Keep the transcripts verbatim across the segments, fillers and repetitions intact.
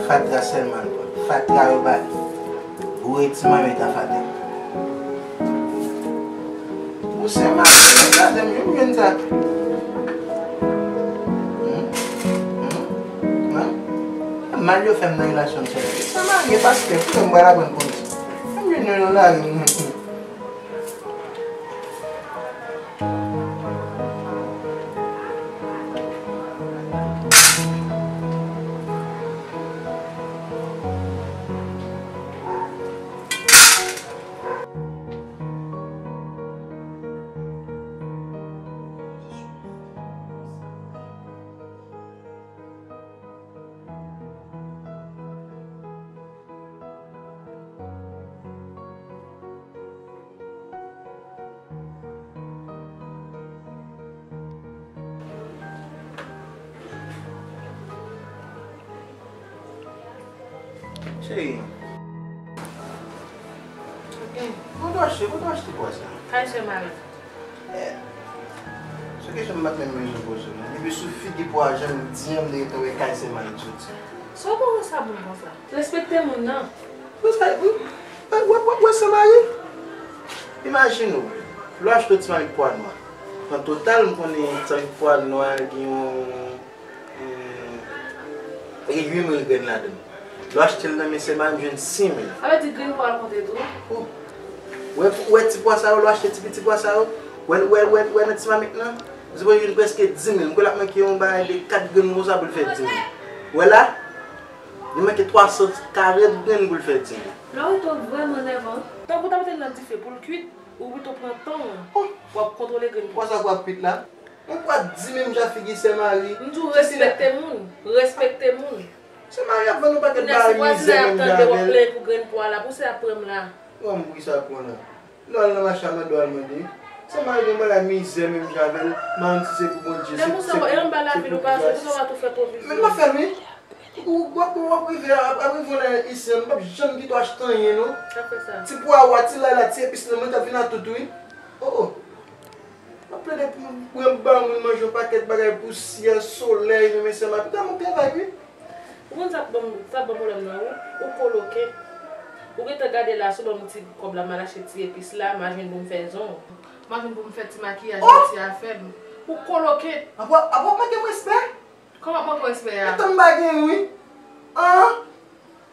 Fatra sèlman l pran. Fatra yo ba li. Boure ti manmit an fatra. Ou se mari, men gade m, yo jwenn sa. Hmm? Hmm? Hein? Mal yo fè m nan relasyon m sèlman. Se marye pastè, pou m pral aprann polis. Mwen jwenn yo nan lari. Cheri. Ok. Kote w achte, kote w achte pwa sa? Kay sè mari. Eh, se kesyon m pa t menm bezwen poze w, non. Depi sou figi pwa a, jan m di an, m te gentan wè kay sè mari soti. Sa w pran sa pou l konsa? Respekte moun nan. Wè sa, wè, wè, wè, wè sa, mari? Imajine w, lè w achte yon ti mamit pwa nwa. An total, m konnen ti mamit pwa nwa gen yon, hmm, gen uit mil grenn ladan l. Lè w achte l nan men sè mari, m jwenn sis mil. Sa vle di grenn pwa a konte tou? Oh. Wè, wè ti pwa sa yo, lè w achte ti piti pwa sa yo, wè, wè, wè, wè nan ti mamit lan, m sipoze jwenn prèske dis mil. M kwè l ap manke yon bagay de kat grenn konsa pou l fè dis mil. Wè la? Li manke twa san karant grenn pou l fè dis mil. Lorito vrèman nèvan. Tankou w ta mete l nan dife pou l kuit, ou pito pran tan w, w ap kontwole grenn pwa. Pwa sa k ap kuit la? Yon pwa dis mil m ja figi sè mari. M di w respekte moun. Respekte moun. Sè mari ap vann yon pakèt bagay mizè menm jan avè l. Kounye a si vwazen an ap tande w ap plenyen pou grenn pwa la, pou se ap pran m la. Bon, pou ki sa ap pran la? Lè w al nan mache a, mande w al mande. Sè mari gen bagay mizè menm jan avè l, manti se pou Bondye, se pou kisa. Lè konsa, e anba lavi nou pa jwe, konsa w a tou fè twò vizyon. Men m ap fè l, wi. Ou, w ap, w ap rive, ap, ap rive w la isi an, m p ap janm kite w achte anyen, non. Sa fè sa. Ti pwawa, ti lay la, ti epis lan, mwen t ap vin a tout, wi. Oh, oh. M ap plede pou, pou yon ba moun manje yon pakèt bagay, pousyè, solèy, men, men sè mari, pita mwen travay, wi. Ou konn sa k ban m, sa k ban m pwoblèm nan, wi. Ou koloke. Ou gentan gade la, si w ban m ti kòb la, m al achte ti epis la, m a jwenn pou m fè zong. M a jwenn pou m fè ti makiyaj, ti afè m. Ou koloke. Apa, apa w manke m respè? Kòman w manke w respè a? Gentan m pa gen, wi. An?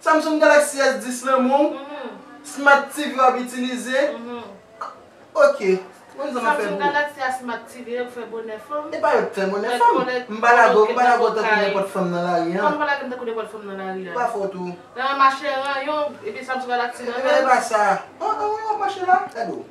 Samsung Galaxy S dis lan, men w. Smart T V w ap itilize. Ok. Mwen sa m ap fè pou. Samsung Galaxy a Smart T V yo k fè bonè fanm. E pa yo k fè bonè fanm. M pa lage w, m pa lage w tankou nenpòt fanm nan lari a. Kòman m pa lage m tankou nenpòt fanm nan lari a? E pa fòt ou. Nan mache ranyon, epi Samsung Galaxy nan men. E pa sa. An, an, wi, w ap mache la. Gade w.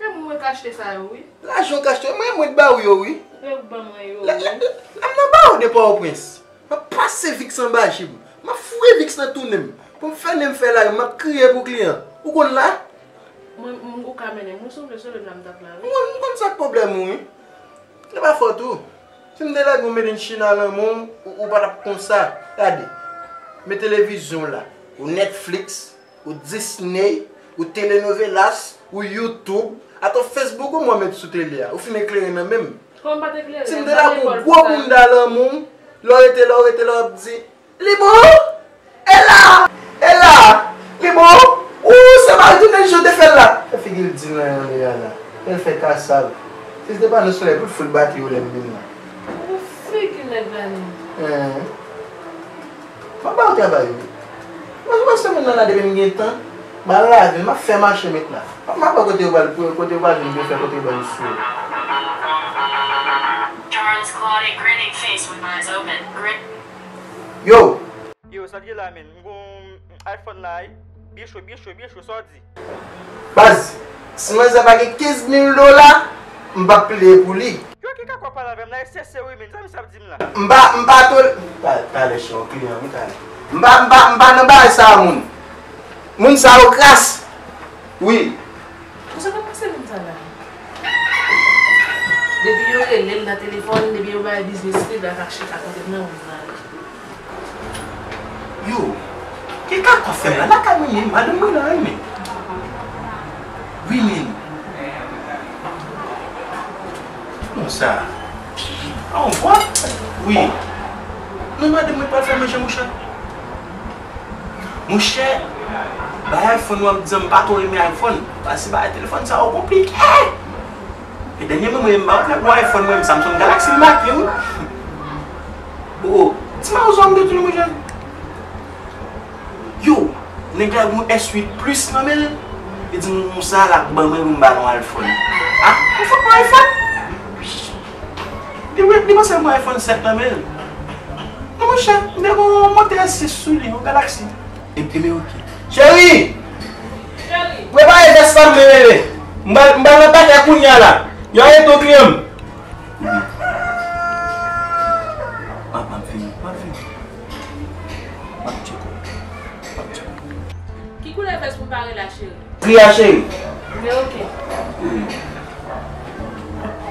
E mwen k achte sa yo, wi. Lajan w k achte yo, mwen, mwen k ba w yo, wi. E ou k ban mwen yo, wi. La, la, la, m nan ba w de Pòtoprens. M ap pase Vicks anba je m. M ap foure Vicks nan tou nen m. Pou m fè nen m fè lari, m ap kriye pou kliyan. Ou konn la? Mwen, m, ou ka mennen m, wi, si w vle, se menm la m t ap la, wi. M konn, m konn sa k pwoblèm ou, wi. Se pa fòt ou. Si m te lage yon made in China nan men w, ou, ou pa t ap konsa. Gade. Men televizyon w la. Ou Netflix, ou Disney, ou telenovelas, ou YouTube. Atò Facebook ou mwen met sou tele a. Ou fin eklere nan men m. Kòman m pa t eklere? Si m te lage yon gwo bounda nan men w, lè w rete, lè w rete, lè w ap di, Li bon? E la! E la! Li bon? Ou se mari tounen jan w te fè l la. Fè figi l di nan yon lè a la. Fè l fè kasav. Si se te pa nou solèy pou l fout bati yo lè m vin la. Ou figi nèg la ni. Hen. M ap ba w travay wi. Mwen se paske moun nan la depi m gen tan. M al lave, m ap fè mache met la. M ap wè kote yo pral, kote yo pral vin pou yo fè kote yo pral sou. It's Claude, a grinning face with eyes open. Grin- Yo! Yo, sa l ye la, men? M gon iPhone la, wi. Byen cho, byen cho, byen cho, sa w di? Baz, si manzè pa gen kenz mil dola, m p ap plede pou li. Yo, ki kaka w pale avè m la? E sèsè wi, men. Sa misye ap di m la? M pa, m pa tol-, pa, talè chè yon kliyan, wi, talè. M pa, m pa, m pa nan bagay sa a, moun. Moun sa yo kras. Wi. Ou sa k ap pase moun sa la? Depi yo rele l nan telefòn, depi yo bay biznis li, l ap chita kote m nan moun nan. Yo, ki kaka w fè m la? Lakay mwen ye, madanm mwen la, wi, men. Wi, men. Konsa. A, on vwa? Wi. Non, madanm mwen pral fè manje, monchè. Monchè, bay iPhone w ap di m pa twò renmen iPhone. Paske bay telefòn sa yo konplike. E dènyèman, mwen, m pa wè nèg gon iPhone, mwen, Samsung Galaxy m make, wi. O, o, ti mawozo a m detounen, monchè. Yo, nèg la gon S uit Plus nan men l. Li di m, "Sa la k ban mwen pou m ba l yon iPhone." A, m fout pran iPhone? Li, li panse l gon iPhone sèt nan men l. Non, monchè, m te gon motè S sis sou li, yon Galaxy. E, e, men oke. Cheri! Cheri! Prepare vès la, m vle rele. M pral, m pral nan pakè kounye a la. Yo arete yon kliyan m. M ap, m ap vini, m ap vini. M ap tcheke w. M ap tcheke w. Ki koulè vès pou m pare la, cheri? Gri a, cheri. Men oke.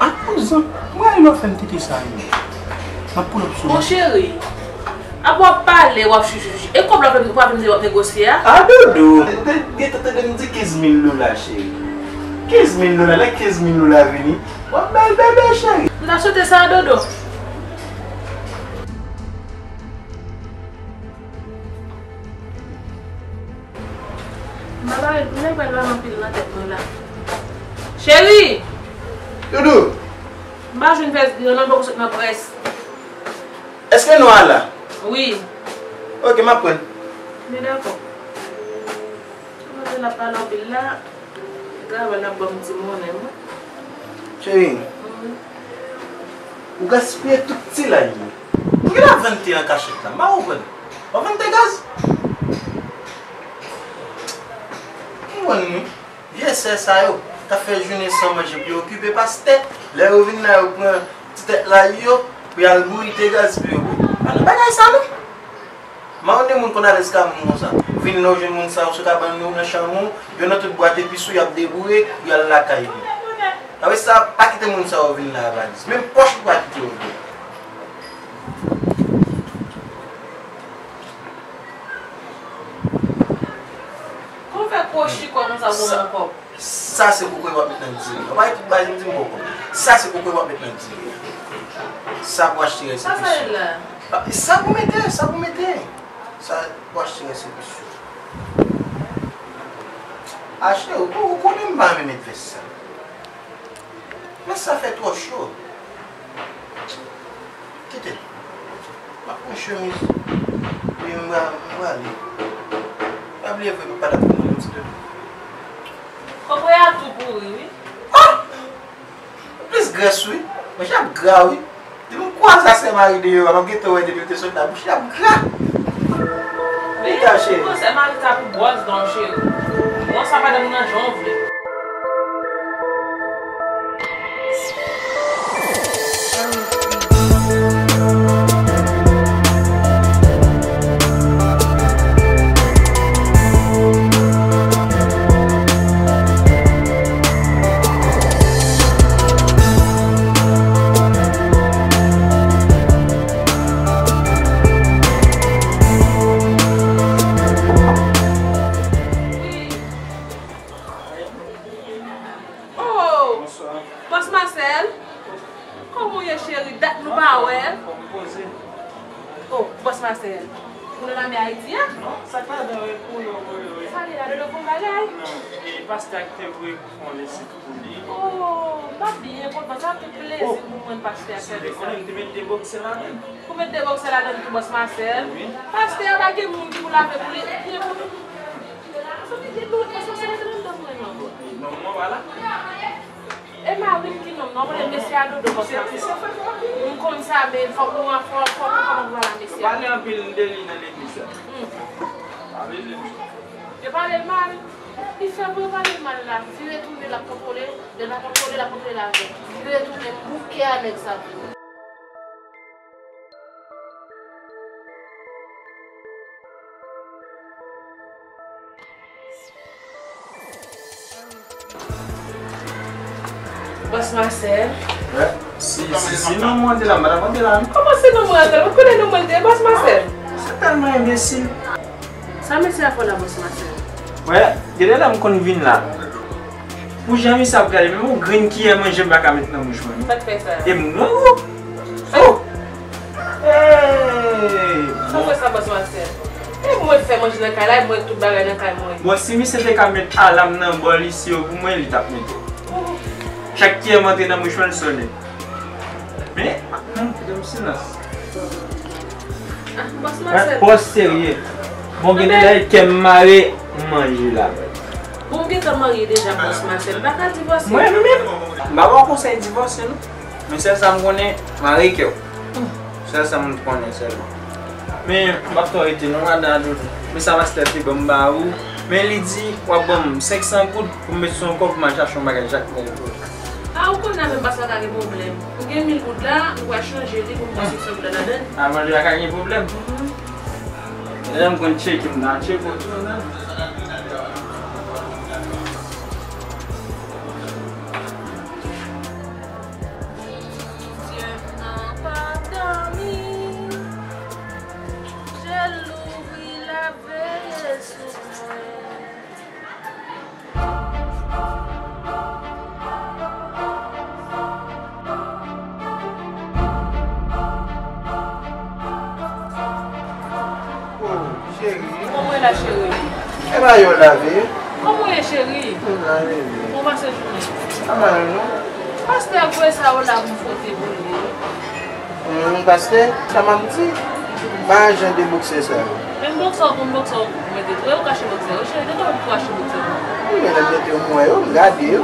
A kouzan, mwen lè w fè m tete sa yo. M ap pull up sou ou. Mon cheri, apa w ap pale, w ap chuchuchu. E kòb la w ap vin, w ap vin negosye a? A, Dodo, de, de, gentan tande m di kenz mil dola, cheri. Kenz mil dola, lè kenz mil dola vini, w ap bèl bèbè, cheri. M ta swete sa, Dodo. M pa pale pou nèg pral pale anpil nan tèt mwen la. Cheri! Doudou! M pa jwenn vès gri an non, m poko sot nan près. Èske non a la? Wi. Oke, m ap pran. Men dakò. Ou panse n ap pale anpil la? Travay la ban m ti monnen, wi. Cheri, ou gaspiye tout ti lay yo. Pou ki la vann te an kachèt la? M pa konprann. W ap vann te gaz? M konprann wi. Vye sè sa yo k ap fè jounen san manje pou yo okipe pastè. Lè yo vin la, yo pran ti tèt lay yo pou y al bouyi te gaz pou yo bwè. Pa nan bagay sa non. Mawon de moun konn al eskamou konsa. Vin la w jwenn moun sa yo sou kabann ou, nan chanm ou, yo nan tout bwat epis ou, y ap deboure, y al lakay yo. Apre sa, pa kite moun sa yo vin la a valiz. Menm pòch ou pa kite yo vide. Kòman w fè kwochi kò konsa pou yon kòb? Sa se kokoye w ap met nan diri. W ap bay tout bagay, di m poko. Sa se kokoye w ap met nan diri. Sa pou achte rès epis yo. Sa pou mete, sa pou mete. Sa pou achte rès epis yo. Achte, ou, ou konnen m pa renmen met vès sa. Vès sa fè twò cho. Kite. M ap pran chemiz. Epi m va, m prale. Pa bliye vre, papa t ap fè mwen yon ti dodo. Kokoye a tou pouri, wi. Ah! Plis grès, wi. Manje ap gra, wi. Depi m kwaze a sè mari deyò a, m ap gentan wè depi l te sot la, bouch li ap gra. Pita, cheri. Sè mari ta pou bwaz dan w, cheri. Bon, sa madanm nan jan w vle. Oh! Bòs Masèl? Kòman w ye, cheri? Dat nou pa wè. Fò m poze. Oh, bòs Masèl. Ou nan lame Ayiti a? Non, sa k ladan yo, e pou yo voye yo. Sa li la, Dodo fè yon bagay? Non, e pastè a ki te voye pou fè yon lesi pou li. Oh, m pa byen kontan, sa te plezi pou mwen pastè a fè de sa. Ou konnen m te met de bòksè ladan. Ou met de bòksè ladan tou, bòs Masèl? Wi. Pastè a pa gen moun ki pou lave pou li. Gen moun. Sa vle di, non, bòs Masèl, antre anndan mwen non. Nonm mwen pa la. E mari m ki nonm non? Mwen konnen mesye a dodo bòs la. M konn sa, men fòk nou, fòk, fòk nou kòmanse pale a mesye a. Pale anpil de li nan legliz la. Hmm. Pale de li. Yo pale l mal. Li fè pou yo pale l mal la. Vire tounen, l ap kontwole. Lè l ap kontwole, l ap kontwole avè l. Vire tounen, m bouke a nèg sa tou. Bòs Masèl. Wè, si, si, si non mwen te la, m pa t ap antre la, non. Kòman se non mwen antre la? Ou konnen non mwen te, Bòs Masèl? Se tèlman enbesil. Sa mesye a fè w la, Bòs Masèl? Wè, gen de lè m konn vin la. Pou jan misye ap gade, menm yon grenn kiyè manje m pa ka met nan bouch mwen. Sa k fè sa? E moun nan gwo. Oh! Hey! Sa fè sa, Bòs Masèl? E mwen fè manje nan kay la, e mwen tout bagay nan kay mwen. Bon, si misye te ka met alam nan bòl isi yo pou mwen, li t ap mete. Chak kiyè m antre nan bouch mwen, l sonnen. Men, hmm, kite m silans. Ah, Bòs Masèl. Pòs serye. Bon, gen de lè kè m mare, m manje la. Bon, m gentan marye deja, Bòs Masèl. M pa ka divòse. Mwen menm, m pa ba w konsèy divòse, non. Men sèl sa m konnen, mare kè w. Sèl sa m konnen sèlman. Men, m p ap fè w rete, non, madan Adolfo. Men sa pastè te ban m ba ou. Men li di, w ap ban m senk san goud pou m met sou yon kòb pou m al chache yon bagay Jakmèl pou ou. A, ou konnen avè m, pastè pa ka gen pwoblèm. M gen mil goud la, m pral chanje li pou m pran senk san goud la ladan l. Avan li pa ka gen pwoblèm. Mhm. Lè m konn tcheke, m nan tcheke w tou, non? Bondye m nan pa dòmi, je l louvri, l ap veye sou mwen. Oh, cheri. Kòman w ye la, cheri? E pa yo lave. Kòman w ye, cheri? M la, bebe. Kòman w pase jounen? Pa mal, non. Pastè voye sa yo la pou m pote pou li. Hmm, pastè, sa m ap di? Pa jan de boksè sa yo. Menm boksè, ou konn boksè ou mete tou, e ou kache boksè yo, cheri, de tan ou pou achte boksè pou mwen? Wi, men lè m mete yo, m wè yo, m gade yo.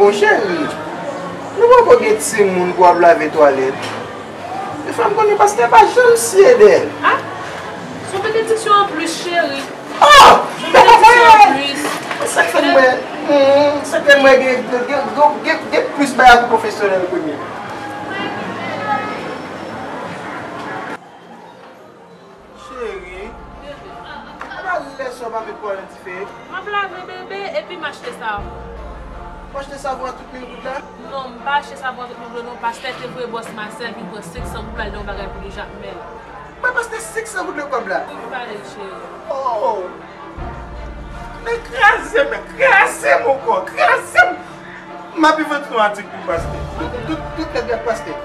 Bon, cheri, nou poko gen timoun pou ap lave twalèt. E fanm konnen pastè pa janm siye dèyè l. Ah, se yon benediksyon anplis, cheri. Oh! Sa k fè m wè, hmm, sa k fè m wè gen, gen, gen, gen, gen plis bagay pou pwofesyonèl kounye a. Cheri, apa lè sa w pa met pwa nan dife? M ap lave bebe, epi m achte savon. Ou achte savon a tout mil goud la? Non, m pa achte savon a tout mil goud la, non. Pastè te voye bòs Masèl vin pran senk san goud pou l al nan yon bagay pou li Jakmèl. Mwen pastè senk san goud nan kòb la. Wi, m pale, cheri. Oh! Men kraze, men kraze m ankò, kraze m! M ap vin vann yon atik pou pastè. Tout, tout, tout nèg y ap pastè.